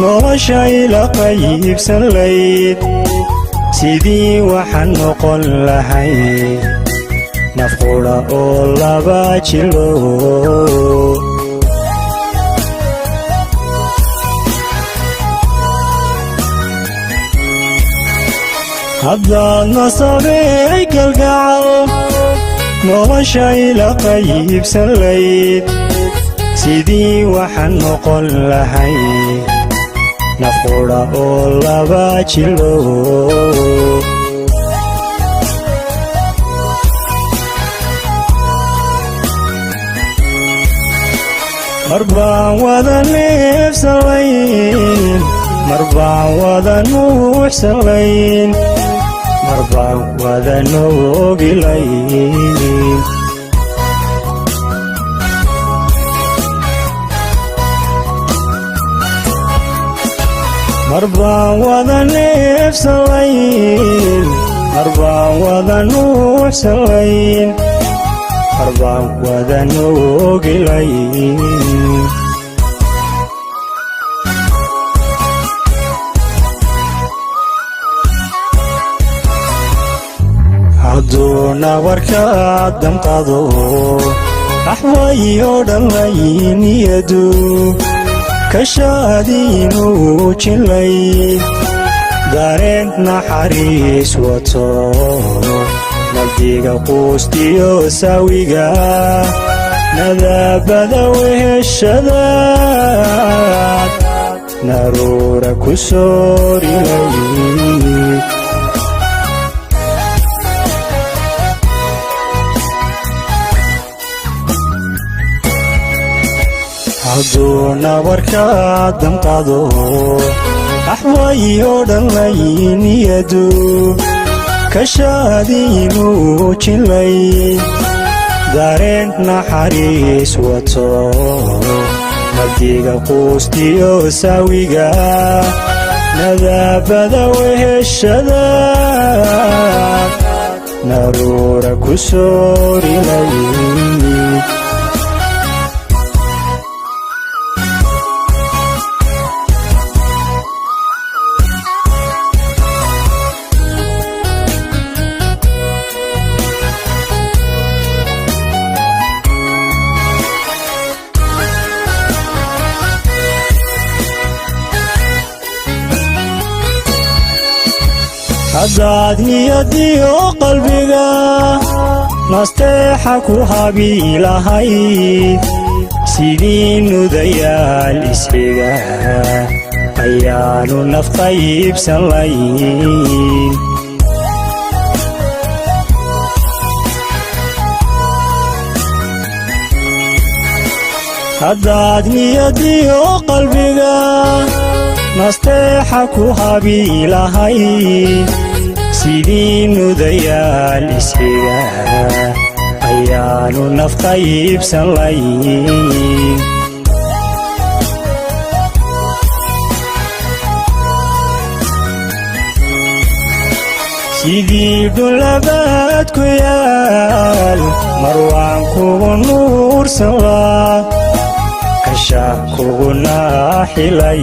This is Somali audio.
Noloshay la qaybsan layd, sidii waxaan noqon lahay nafqudha oo laba jilo. Haddaad nasabey kalgacal, noloshay la qaybsan layd, sidii waxaan noqon lahay nafqudha oo laba jilo. Mar baan wada neefsalayn, mar baan wada nuuxsalayn, mar baan wada noogilayn. Mar baan wada neefsalayn, mar baan wada nuuxsalayn, mar baan wada noogilayn. Hadduu nabarka damqado, axwayo dhalmayniyadu kashaadiinuu jilay, dareen naxariis wato, nabdiga quustiyo saawiga, nadaabada weheshada, naruura ku soorilay. Hadduu nabarka damqado, axwayo dhalmayniyadu kashaadiinuu jilay, dareen naxariis wato, nabdiga quustiyo saawiga, nadaabada weheshada, naruura ku soorilay. Haddaad niyadiyo qalbiga nasteexa ku habi lahayd, sidii nudayaal isxiga ayaanu naf qaybsan layn. Haddaad niyadiyo qalbiga nasteexa ku habi lahayd, sidii nudayaal isxiga ayaanu naf qaybsan layn. Sidii dhulabaad ku yaal, mar waan kugu nuursan laa, kasha kugu naaxilayd.